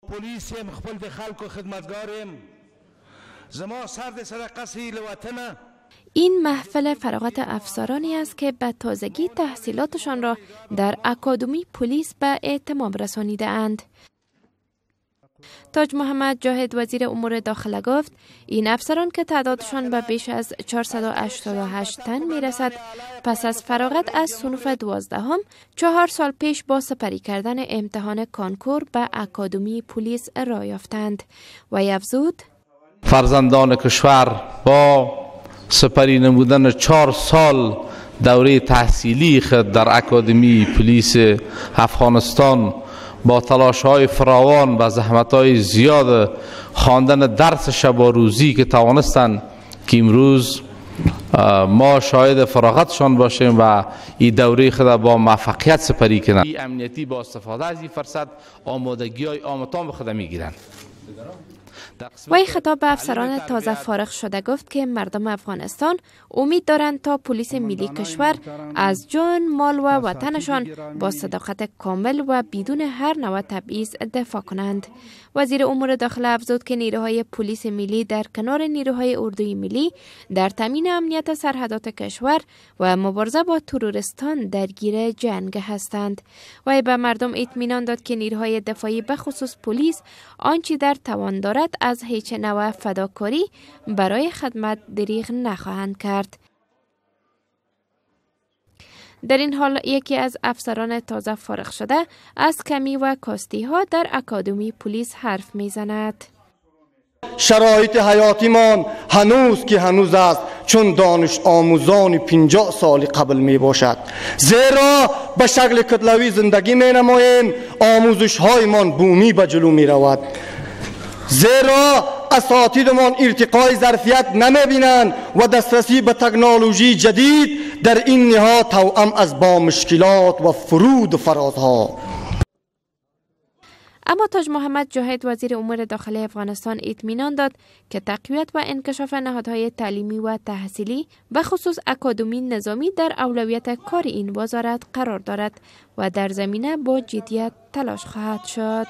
پولیس یم، خپل د خلکو خدمتګار یم، زما سر د صدقه سی له وطنه. این محفل فراغت افسرانی است که به تازگی تحصیلاتشان را در اکادمی پلیس به اتمام رسانیده اند. تاج محمد جاهد وزیر امور داخله گفت این افسران که تعدادشان به بیش از 488 تن می رسد، پس از فراغت از صنف 12، 4 سال پیش با سپری کردن امتحان کانکور به اکادمی پلیس راه یافتند و افزود: فرزندان کشور با سپری نمودن 4 سال دوره تحصیلی خود در اکادمی پلیس افغانستان، با تلاش های فراوان و زحمت های زیاد خواندن درس شب و روزی که توانستند که امروز ما شاهد فراغتشان باشیم و این دوره خود با موفقیت سپری کنند. امنیتی با استفاده از این فرصت آمادگی های آمتان به خود میگیرند. وی خطاب به افسران تازه فارغ شده گفت که مردم افغانستان امید دارند تا پلیس ملی کشور از جان، مال و وطنشان با صداقت کامل و بدون هر نوع تبعیض دفاع کنند. وزیر امور داخله افزود که نیروهای پلیس ملی در کنار نیروهای اردوی ملی در تامین امنیت سرحدات کشور و مبارزه با تروریستان درگیر جنگ هستند. وی به مردم اطمینان داد که نیروهای دفاعی، به خصوص پلیس، آنچه در توان دارد از هیچ نوع فداکاری برای خدمت دریغ نخواهند کرد. در این حال یکی از افسران تازه فارغ شده از کمی و کاستی ها در اکادمی پلیس حرف میزند. شرایط حیاتیمان هنوز که هنوز است چون دانش آموزان 50 سال قبل می باشد، زیرا به شکل کتلوی زندگی می نماییم، آموزش هایمان بومی به جلو می رود، زیرا اساتیدمان ارتقای ظرفیت نمی بینند و دسترسی به تکنولوژی جدید در این نهاد توأم از با مشکلات و فرود و فرازها. اما تاج محمد جاهد وزیر امور داخله افغانستان اطمینان داد که تقویت و انکشاف نهادهای تعلیمی و تحصیلی، به خصوص اکادمی نظامی، در اولویت کار این وزارت قرار دارد و در زمینه با جدیت تلاش خواهد شد.